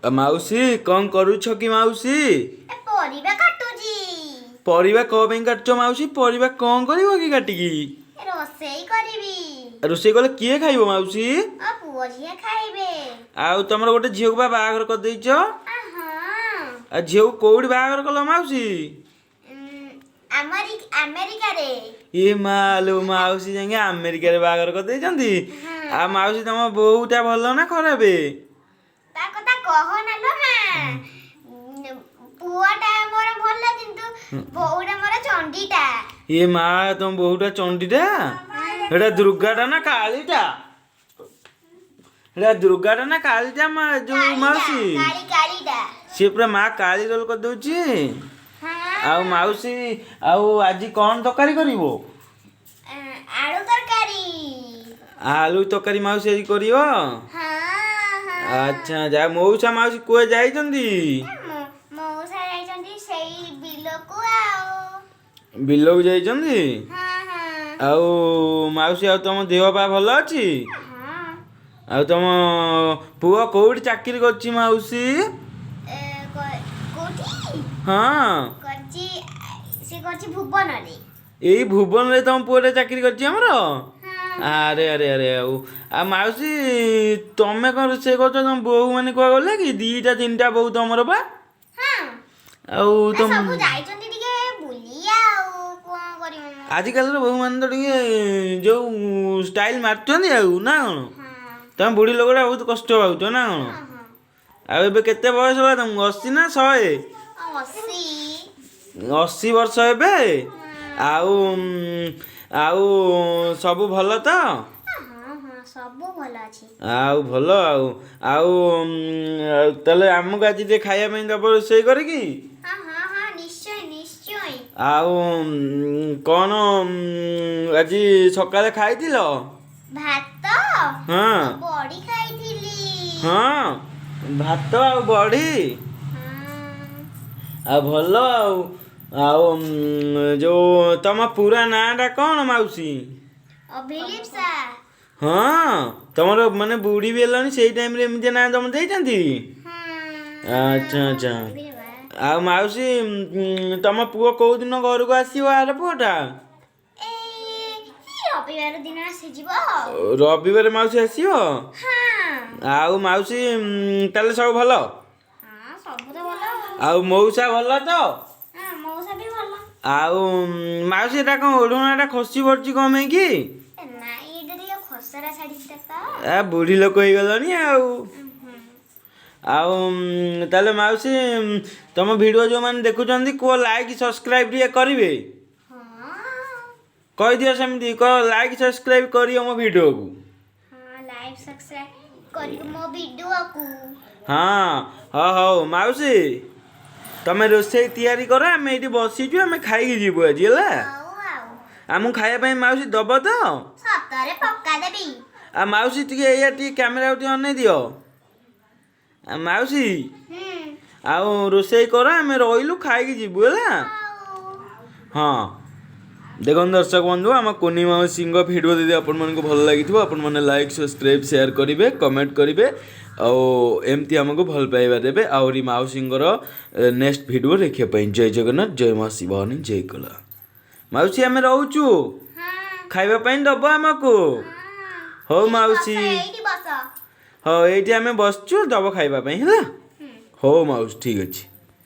ମାଉସୀ, କଣ କରୁଛ କି ମାଉସୀ? ଏ ପରିବା କାଟୁଛି। ପରିବା କଣ ପାଇଁ କାଟୁଛ ମାଉସୀ? ପରିବା କଣ କରିବ କି କାଟିକି? ରୋଷେଇ କରିବି। ରୋଷେଇ କଲେ କିଏ ଖାଇବ ମାଉସୀ? ଆଉ ପୁଅ ଝିଅ ଖାଇବେ। ଆଉ ତମର ଗୋଟେ ଝିଅକୁ ବା ବାହାଘର କରିଦେଇଛ? ଆ ହଁ। ଆଉ ଝିଅକୁ କୋଉଠି ବାହାଘର କଲ ମାଉସୀ? ଆମେରିକାରେ। ଏ ମା ଲୋ, ମାଉସୀ ଯାଇକି ଆମେରିକାରେ ବାହାଘର କରିଦେଇଛନ୍ତି। ଆଉ ମାଉସୀ, ତମ ବୋଉଟା ଭଲ ନା ଖରାପ? ତା କଥା କହନା ଲୋ ମା। ପୁଅଟା ମୋର ଭଲ, କିନ୍ତୁ ବୋଉଟା ମୋର ଚଣ୍ଡୀଟା। ଏ ମା, ତମ ବୋଉଟା ଚଣ୍ଡୀଟା? ଏଟା ଦୁର୍ଗାଟା ନା କାଳୀଟା? ଏଟା ଦୁର୍ଗାଟା ନା କାଳୀଟା ମା ଯୋଉ ମାଉସୀ? କାଳୀ, କାଳୀଟା। ସିଏ ପୁରା ମା କାଳୀ ରୋଲ କରିଦଉଛି। ହଁ। ଆଉ ମାଉସୀ, ଆଉ ଆଜି କଣ ତରକାରୀ କରିବ? ଆଳୁ ତରକାରୀ। ଆଳୁ ତରକାରୀ ମାଉସୀ ଆଜି କରିବ? ହଁ। ଆଚ୍ଛା, ଯା। ମଉସା ମାଉସୀ କୁଆ ଯାଇଛନ୍ତି? ମଉସା ଯାଇଛନ୍ତି ସେଇ ବିଲକୁ ଆଉ। ବିଲକୁ ଯାଇଛନ୍ତି? ହଁ। ଆଉ ମାଉସୀ, ଆଉ ତମ ଦେହ ପା ଭଲ ଅଛି? ହଁ। ଆଉ ତମ ପୁଅ କୋଉଠି ଚାକିରି କରିଛି ମାଉସୀ? ଏ, କୋଉଠି? ହଁ। କରିଛି, ସେ କରିଛି ଭୁବନରେ। ଏଇ ଭୁବନରେ ତମ ପୁଅଟା ଚାକିରି କରିଛି ଆମର? ହଁ। ଆରେ ଆରେ ଆରେ, ଆଉ ଆଉ ମାଉସୀ, ତମେ କଣ ରୋଷେଇ କରୁଛ? ତମ ବୋଉ ମାନେ କୁଆ ଗଲେ କି? ଦିଟା ତିନିଟା ବୋଉ ତମର ବା? ହଁ। ଆଉ ଏ ତମ ସବୁ ଯାଇଛନ୍ତି ଟିକେ ବୁଲି, ଆଉ କଣ କରିବୁ ମୁଁ? ଆଜିକାଲିର ବୋହୂମାନେ ତ ଟିକେ ଯୋଉ ଷ୍ଟାଇଲ ମାରୁଛନ୍ତି ଆଉ, ନା କଣ? ହଁ। ତମେ ବୁଢ଼ୀ ଲୋକଟା ବହୁତ କଷ୍ଟ ପାଉଛ, ନା କଣ? ହଁ। ଆଉ ଏବେ କେତେ ବୟସ ହେଲା ତମକୁ, 80 ନା 100? 80। 80 ବର୍ଷ ଏବେ। ଆଉ ଆଉ ସବୁ ଭଲ ତ? ହଁ, ସବୁ ଭଲ ଅଛି। ଆଉ ଭଲ। ଆଉ ଆଉ ଆଉ ତାହେଲେ ଆମକୁ ଆଜି ଟିକେ ଖାଇବା ପାଇଁ ଦବ ରୋଷେଇ କରିକି? ହଁ, ନିଶ୍ଚୟ ନିଶ୍ଚୟ। ଆଉ କଣ ଆଜି ସକାଳେ ଖାଇଥିଲ? ଭାତ। ହଁ। ବଡି ଖାଇଥିଲି। ହଁ, ଭାତ ଆଉ ବଢି। ହଁ। ଆଉ ଭଲ। ଆଉ ଆଉ ଯୋଉ ତମ ପୁରା ନାଁଟା କଣ ମାଉସୀ? ଅଭିଲିପ୍ସା। ହଁ, ତମର ମାନେ ବୁଢୀ ବି ହେଲଣି, ସେଇ ଟାଇମରେ ଏମିତି ନାଁ ତମ ଦେଇଛନ୍ତି? ହଁ। ଆଚ୍ଛା। ଆଉ ମାଉସୀ, ତମ ପୁଅ କୋଉ ଦିନ ଘରକୁ ଆସିବ, ଆର ପୁଅଟା? ଏଇ ରବିବାର ଦିନ ଆସିଯିବ। ରବିବାର ମାଉସୀ ଆସିବ? ହଁ। ଆଉ ମାଉସୀ, ତାହେଲେ ସବୁ ଭଲ? ହଁ, ସବୁ ତ ଭଲ। ଆଉ ମଉସା ଭଲ ତ? ହଁ, ମଉସା ବି ଭଲ। ଆଉ ମାଉସୀ, ଏଟା କଣ ଓଢ଼ଣାଟା ଖସି ପଡୁଛି କଣ ପାଇଁ କି? ଏ ନାଇଁ, ଏଇଟା ଟିକେ ଖସରା ଶାଢୀଟା ତ। ଆ ବୁଢୀ ଲୋକ ହେଇଗଲଣି ଆଉ। ଆଉ ତାହେଲେ ମାଉସୀ, ତମ ଭିଡ଼ିଓ ଯେଉଁମାନେ ଦେଖୁଛନ୍ତି, କୁହ ଲାଇକ୍ ସବସ୍କ୍ରାଇବ୍ ଟିକେ କରିବେ। ହଁ। କହିଦିଅ ସେମିତି, କହ ଲାଇକ୍ ସବସ୍କ୍ରାଇବ୍ କରିବ ମୋ ଭିଡ଼ିଓକୁ। ହଁ, ଲାଇକ୍ ସବସ୍କ୍ରାଇବ୍ କରିବ ମୋ ଭିଡ଼ିଓକୁ। ହଁ ହଁ ହଉ ମାଉସୀ, ତମେ ରୋଷେଇ ତିଆରି କର, ଆମେ ଏଇଠି ବସିଛୁ, ଆମେ ଖାଇକି ଯିବୁ ଆଜି, ହେଲା? ହଉ। ଆଉ ଆମକୁ ଖାଇବା ପାଇଁ ମାଉସୀ ଦବ ତ? ସତରେ ପକ୍କା ଦେବି। ଆଉ ମାଉସୀ, ଟିକେ ଏଇଆ ଟିକେ କ୍ୟାମେରାକୁ ଟିକେ ଅନେଇ ଦିଅ। ଆଉ ମାଉସୀ, ଆଉ ରୋଷେଇ କର, ଆମେ ରହିଲୁ, ଖାଇକି ଯିବୁ, ହେଲା? ହଉ। ହଁ, ଦେଖନ୍ତୁ ଦର୍ଶକ ବନ୍ଧୁ, ଆମ କୁନି ମାଉସୀଙ୍କ ଭିଡ଼ିଓ ଯଦି ଆପଣମାନଙ୍କୁ ଭଲ ଲାଗିଥିବ, ଆପଣମାନେ ଲାଇକ୍, ସବସ୍କ୍ରାଇବ୍, ସେୟାର କରିବେ, କମେଣ୍ଟ କରିବେ ଆଉ ଏମିତି ଆମକୁ ଭଲ ପାଇବା ଦେବେ। ଆହୁରି ମାଉସୀଙ୍କର ନେକ୍ସଟ ଭିଡ଼ିଓ ଦେଖିବା ପାଇଁ ଜୟ ଜଗନ୍ନାଥ, ଜୟ ମା ଶିବାନୀ, ଜୟ କଳା। ମାଉସୀ, ଆମେ ରହୁଛୁ। ହଁ। ଖାଇବା ପାଇଁ ଦବ ଆମକୁ। ହଁ। ହଉ ଏଇଠି ମାଉସୀ। ବସ, ଏଇଠି ବସ। ହଉ, ଏଇଠି ଆମେ ବସିଛୁ, ଦବ ଖାଇବା ପାଇଁ, ହେଲା? ହୁଁ। ହଉ ମାଉସୀ, ଠିକ୍ ଅଛି।